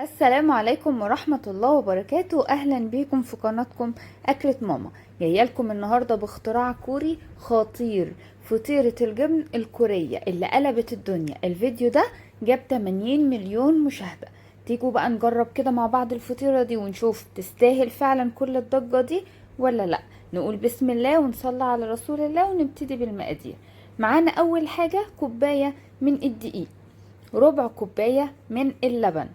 السلام عليكم ورحمة الله وبركاته. أهلا بيكم في قناتكم أكلة ماما. جاية لكم النهاردة باختراع كوري خطير، فطيرة الجبن الكورية اللي قلبت الدنيا. الفيديو ده جاب 80 مليون مشاهدة. تيجوا بقى نجرب كده مع بعض الفطيرة دي ونشوف تستاهل فعلا كل الضجة دي ولا لا. نقول بسم الله ونصلي على رسول الله ونبتدي بالمقادير. معانا أول حاجة كوباية من الدقيق، ربع كوباية من اللبن،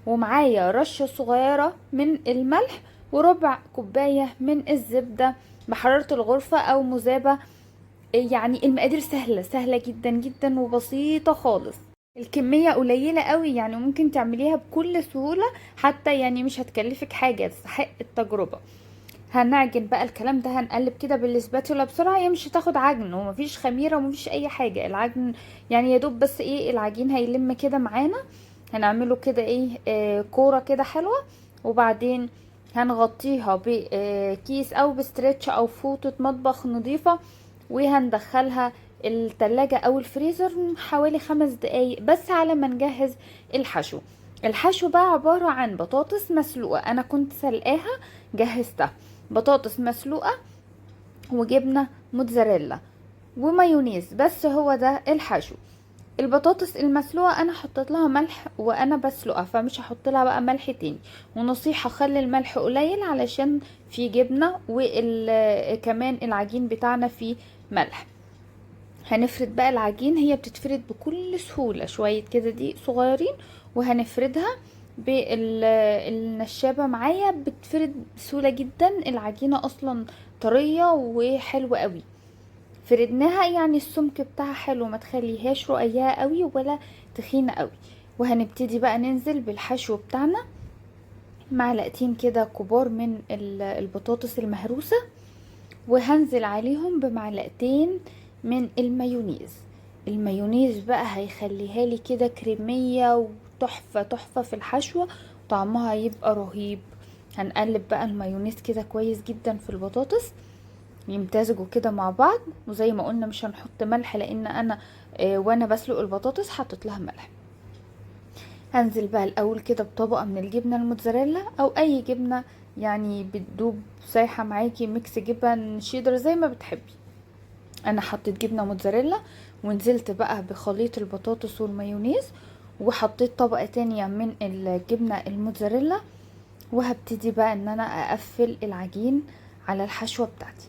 ومعايا رشة صغيرة من الملح، وربع كوباية من الزبدة بحرارة الغرفة أو مذابة. يعني المقادير سهلة سهلة جدا جدا وبسيطة خالص. الكمية قليلة قوي، يعني ممكن تعمليها بكل سهولة، حتى يعني مش هتكلفك حاجة، تستحق التجربة. هنعجن بقى الكلام ده، هنقلب كده بالسباتولا بسرعة، هي مش هتاخد عجن ومفيش خميرة ومفيش اي حاجة. العجن يعني يا دوب بس ايه العجين هيلم كده معانا. هنعمله كده ايه كورة كده حلوة، وبعدين هنغطيها بكيس او ب stretch او فوطة مطبخ نظيفة، وهندخلها التلاجة او الفريزر حوالي 5 دقايق بس على ما نجهز الحشو. الحشو بقى عبارة عن بطاطس مسلوقة، انا كنت سلقاها جهزتها، بطاطس مسلوقة وجبنة موتزاريلا ومايونيز، بس هو ده الحشو. البطاطس المسلوقة انا حطيت لها ملح وانا بسلقها، فمش هحط لها بقى ملح تاني. ونصيحة، خلي الملح قليل علشان في جبنة وكمان العجين بتاعنا فيه ملح. هنفرد بقى العجين، هي بتتفرد بكل سهولة، شوية كده دقيق صغيرين وهنفردها بالنشابة معايا، بتفرد بسهولة جدا. العجينة اصلا طرية وحلوة قوي، فردناها يعني السمك بتاعها حلو، ما تخليهاش رقيقة قوي ولا تخينة قوي. وهنبتدي بقى ننزل بالحشو بتاعنا، معلقتين كده كبار من البطاطس المهروسة، وهنزل عليهم بمعلقتين من المايونيز. المايونيز بقى هيخليها لي كده كريمية وتحفة تحفة في الحشوة، طعمها هيبقى رهيب. هنقلب بقى المايونيز كده كويس جدا في البطاطس، يمتزجوا كده مع بعض. وزي ما قلنا مش هنحط ملح، لان انا وانا بسلق البطاطس حطيت لها ملح. هنزل بقى الاول كده بطبقة من الجبنة الموتزاريلا او اي جبنة يعني بتدوب سايحة معاكي، mix جبن شيدر زي ما بتحبي. انا حطيت جبنة موتزاريلا ونزلت بقى بخليط البطاطس والمايونيز، وحطيت طبقة تانية من الجبنة الموتزاريلا، وهبتدي بقى ان انا اقفل العجين على الحشوة بتاعتي.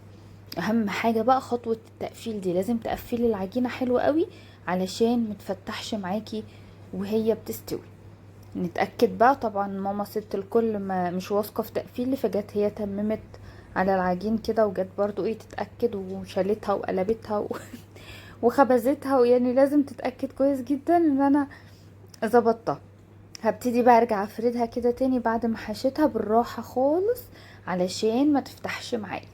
اهم حاجة بقى خطوة التقفيل دي، لازم تقفلي العجينة حلو قوي علشان متفتحش معاكي وهي بتستوي. نتأكد بقى، طبعا ماما ست الكل ما مش واثقة في تقفيلي، فجت هي تممت على العجين كده، وجت برضو ايه تتأكد، وشالتها وقلبتها وخبزتها، ويعني لازم تتأكد كويس جدا ان انا ظبطتها. هبتدي بقى ارجع افردها كده تاني بعد ما حشيتها بالراحة خالص علشان ما تفتحش معايا.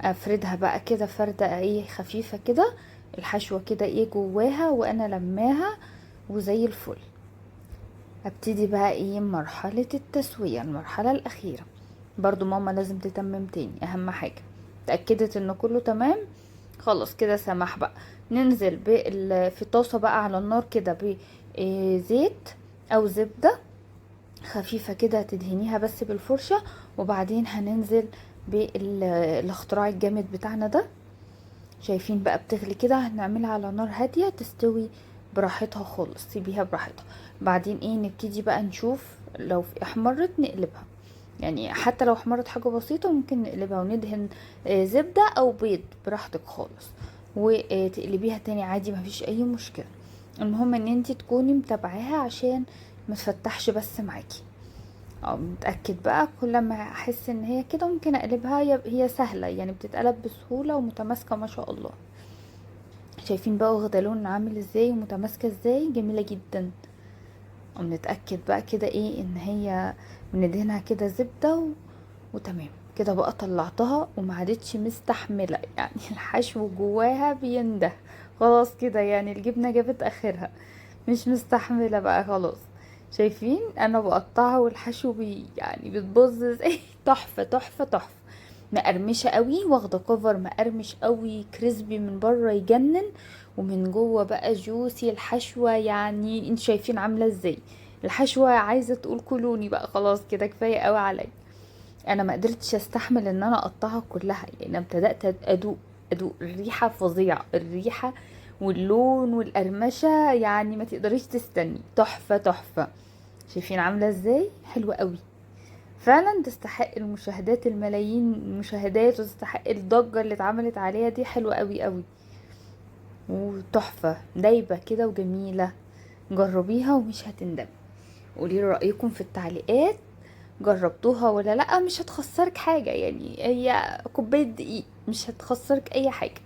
افردها بقى كده فردة ايه خفيفة كده، الحشوة كده ايه جواها وانا لماها وزي الفل. ابتدي بقى ايه مرحلة التسوية، المرحلة الاخيرة. برضو ماما لازم تتمم تاني، اهم حاجة اتأكدت ان كله تمام. خلاص كده سمح بقى ننزل في طاسة بقى على النار كده بزيت او زبدة خفيفة كده، تدهنيها بس بالفرشة، وبعدين هننزل بالاختراع الجامد بتاعنا ده. شايفين بقى بتغلي كده، هنعملها على نار هادية تستوي براحتها خالص، سيبيها براحتها. بعدين ايه نبتدي بقى نشوف لو احمرت نقلبها، يعني حتى لو احمرت حاجة بسيطة ممكن نقلبها وندهن زبدة او بيض براحتك خالص، وتقلبيها تاني عادي مفيش اي مشكلة. المهم ان انتي تكوني متابعاها عشان ما تفتحش بس معاكي. متأكد بقى كل ما احس ان هي كده ممكن اقلبها، هي سهلة يعني بتتقلب بسهولة ومتماسكة ما شاء الله. شايفين بقى واخدة لون عامل ازاي ومتماسكة ازاي، جميلة جدا. ونتأكد بقى كده ايه ان هي بندهنها كده زبدة وتمام كده بقى. طلعتها وما عادتش مستحملة، يعني الحشو جواها بينده خلاص كده، يعني الجبنة جابت اخرها، مش مستحملة بقى خلاص. شايفين انا بقطعها والحشو يعني بتبظ ازاي تحفة تحفة تحفة، مقرمشة قوي، واخدة كفر مقرمش قوي، كريسبي من بره يجنن، ومن جوه بقى جوسي الحشوة، يعني انتوا شايفين عاملة ازاي. الحشوه عايزه تقول كلوني بقى، خلاص كده كفاية قوي عليا. انا ما قدرتش استحمل ان انا اقطعها كلها، يعني انا ابتدأت ادوق الريحة فظيعة، الريحة واللون والقرمشه، يعني ما تقدريش تستني، تحفة تحفة. شايفين عامله ازاي؟ حلوة قوي فعلا، تستحق المشاهدات، الملايين المشاهدات، وتستحق الضجة اللي اتعملت عليها دي. حلوة قوي قوي وتحفه، دايبه كده وجميلة. جربيها ومش هتندمي. قولي رايكم في التعليقات، جربتوها ولا لا؟ مش هتخسرك حاجة، يعني هي كوباية دقيق، مش هتخسرك اي حاجة.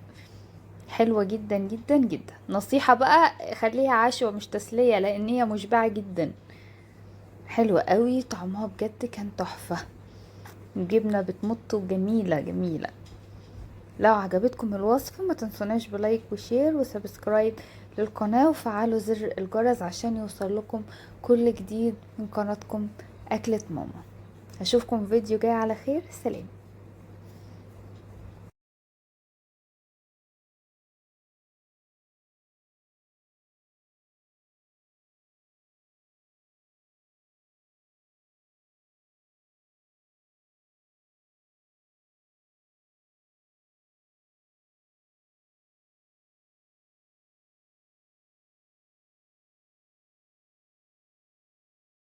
حلوة جدا جدا جدا. نصيحة بقى، خليها عشوه مش تسلية، لان هي مشبعة جدا. حلوة قوي، طعمها بجد كان تحفة، الجبنة بتمط وجميلة جميلة. لو عجبتكم الوصفة ما تنسوناش ب like و share و subscribe للقناة، وفعلوا زر الجرس عشان يوصل لكم كل جديد من قناتكم أكلة ماما. أشوفكم فيديو جاي على خير. سلام.